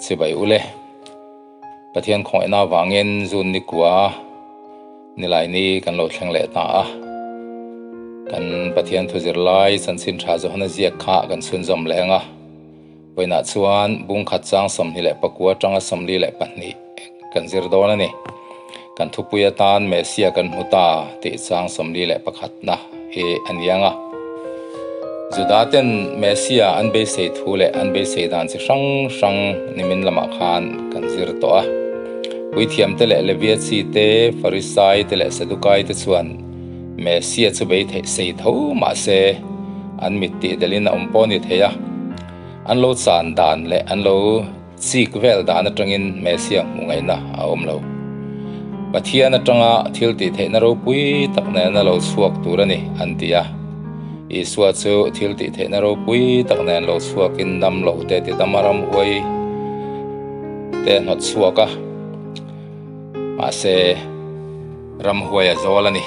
Chibai ule. Pathian khawngaihna avangin June ni kua nilai ni kan lo thleng leh ta a. Kan Pathian thu zir lai chanchin tha Johana ziak kha kan chhunzawm leh ang a. Vawiinah chuan bung khat chang 24 atanga 42 kan zir dawn a ni. Kan thupui atan Messia kan hmu ta tih chang 41 na hi a ni ang a. Juda ten Messia an beisei thu leh an beisei dan chi hrang hrang nimin lamah khan kan zir tawh a. Puithiam te leh Levia chi te, Farisai te leh Sadukai te chuan Messia chu bei theih sei tho mah se an mit tih delhin a awm pawh a ni thei a. An lo chan dan leh an lo Chik vel dan atangin Messia hmuh ngaihna a awm lo. Pathian atanga thil tih theihna ropui tak nena lo chhuak tur a ni, an ti a. Isua chu thil tih theihna ropui tak nen lo chhuakin dam lo te ti dama ram huai te hnawt chhuak a. Mahse, ram huai a zawl a ni.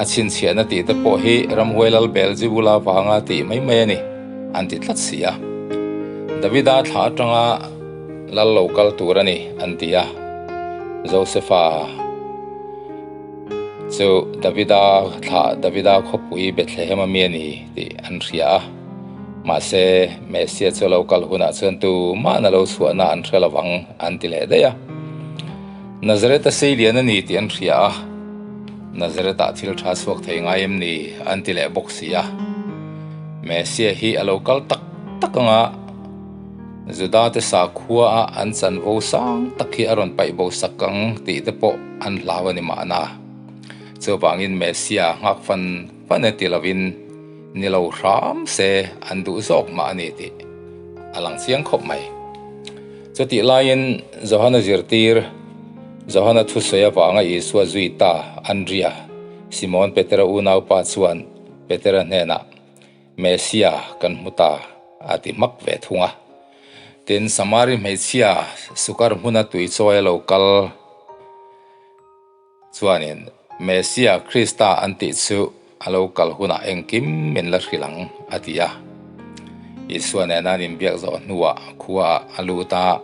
A chhinchhiahna tih te pawh hi ramhuai lal Beelzebula vanga tih mai mai a ni, an ti tlat si a. Davida thla atanga lal lo kal tur a ni, an ti a. Josefa chu Davida thla Davida khawpui Bethlehem a mi a ni tih an hria a. Mahse, Messia chu a lo kal hunah chuan tumah na lo chhuahna an hre lo vang, an ti leh daih a. Nazareth-a sei lian a ni tih an hria a, Nazareth-ah thil tha chhuak thei ngai em ni an ti leh bawk si a. Messiah hi a lo kal tak tak ang a, Juda-te sakhua a an chanvo sang tak hi a rawn paih bo sak ang tih te pawh an hlau a ni mahna. Chuvangin Messiah nghak fan fan e ti lovin ni lo hram se an duh zawk mah a ni tih a lang chiang khawp mai. Chutih laiin Johana zirtir, Johana thusawi avanga Isua zui ta Andria, Simon Petera unaupa chuan Petera hnenah, Messia kan hmu ta, a ti hmak ve thung a. Tin, Samari hmeichhia Sukar hmuna tui chawi a lo kal chuanin Messia Krista an tih chu a lo kal hunah engkim min la hrilh ang, a ti a. Isua nena an inbiak zawh hnuah khuaah a lut a,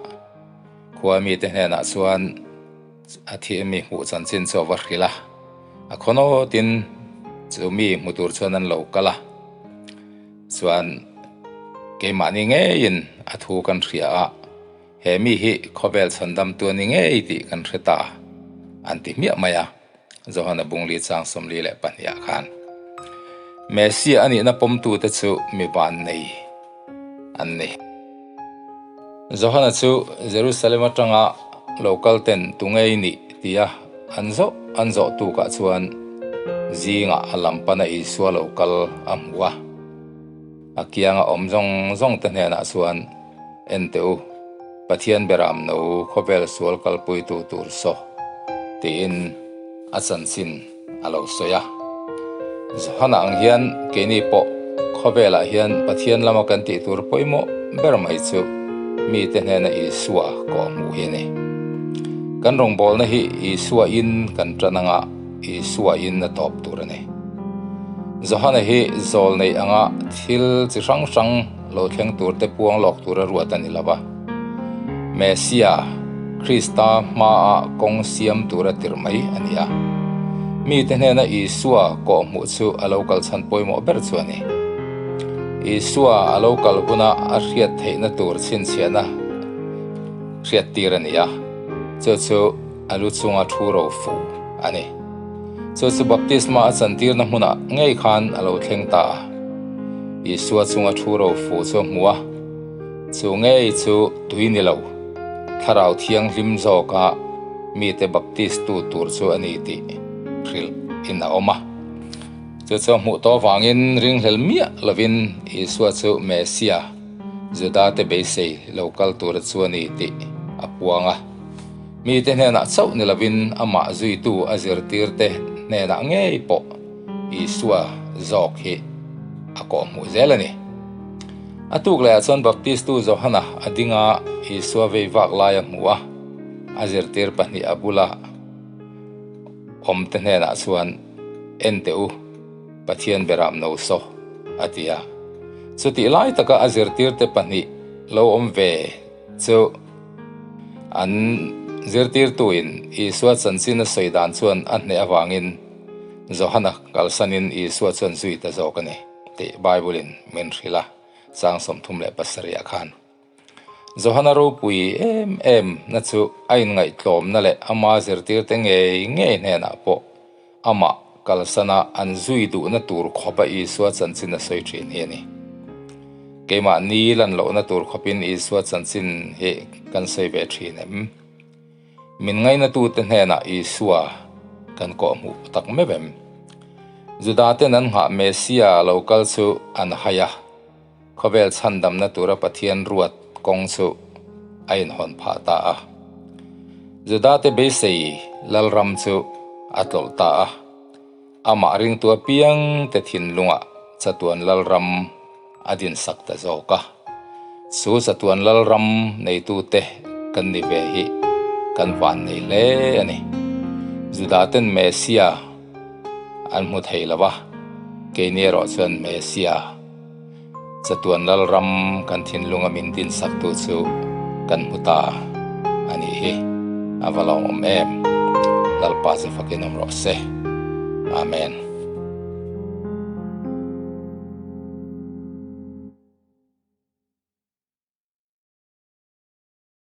khua mite hnenah chuan a thih mi hmuh chanchin chu a va hrilh a. A khawnawtin chu mi hmu tur chuan an lo kal a, chuan keimahni ngeiin a thu kan hria a, He mi hi khawvel chhandamtu a ni ngei tih kan hre ta, an ti hmiah mai a, Johana Bungli chang 42 ah khan. Messia a nihna pawmtute chu mi vannei an ni. Johana chu Jerusalem atanga lo kal ten tu ngei nih tia an zawh an zawh tukah chuan zingah a lam pana Isua lo kal a hmu a. A kianga awm zawng zawng te hnenah chuan, En teh u, Pathian beram no khawvel sual kalpuitu tur saw, tiin a chanchin a lo sawi a. Johana ang hian keini pawh khawvelah hian Pathian lama kan tih tur pawimawh ber mai chu mite hnena Isua kawh hmuh hi a ni. Kan rawngbawlna hi Isua in kan tan anga Isua in a tawp tur a ni. Johana hi zawl neih anga thil chi hrang hrang lo thleng tur te puang lawk tur a ruat a ni lo va. Messia, Krista hmaah kawng siam tur a tirh mai a ni a. Mite hnena Isua kawhhmuh chu a lo kal chhan pawimawh ber chu a ni. Isua a lo kal huna a hriat theihna tur chhinchhiahna hriattir a ni a, chu chu a lu chunga thu ro fu a ni. Chu chu baptisma a chantirna hmunah ngei khan a lo thleng ta a. Isua chunga thu ro fu chu a hmu a, chu ngei chu tui ni lo, Thlarau Thianghlim zawka mite baptistu tur chu a ni tih hrilh in a awm a. Chu chu a hmuh tawh avangin ringhlel miah lovin Isua chu Messia, Juda te beisei lo kal tura chu a ni tih a puang a. Mite hnenah chauh ni lovin amah zuitu a zirtirte hnenah ngei pawh Isua zawk hi a kawhhmuh zel a ni. A tuk lehah chuan Baptistu Johana a ding a, Isua vei vak lai a hmu a, a zirtir pahnih a bula awmte hnenah chuan, En teh u, Pathian beram no saw, a ti a. Chutih lai taka a zirtirte pahnih lo awm ve chu. An zirtirtuin Isua chanchin a sawi dan chuan a hneh avangin Johana kalsanin Isua chuan zui ta zawk a ni tih Bible-in min hrilh a, chang 37 ah khan. Johana ropui em em na chu a inngaihtlawmna leh ama zirtirte ngei ngei hnenah pawh amah kalsana an zui duhna tur khawpa Isua chanchin a sawi thin hi a ni. Keimah ni lan lohna tur khawpin Isua chanchin hi kan sawi ve thin em? Min ngainatute hnenah Isua kan kawhhmuh tak meuh em? Judaten an nghah Messia lo kal chu an hai a, Khawvel chhandamna tura Pathian ruat kawng chu a inhawn phah ta a. Judate beisei Lalram chu a tlawlh ta a. Amah ringtu apiangte thinlungah chatuan Lalram a dinsak ta zawk a. Chu chatuan Lalram neitute kan ni ve hi kan van nei hle a ni. Judaten Messia an hmu thei lo va, keini erawh chuan Messia Chatuan Lalram kan thinlunga min dinsaktu chu kan hmu ta a nih hi. A va lawmawm em! Lalpa che fakin awm rawh se. Amen.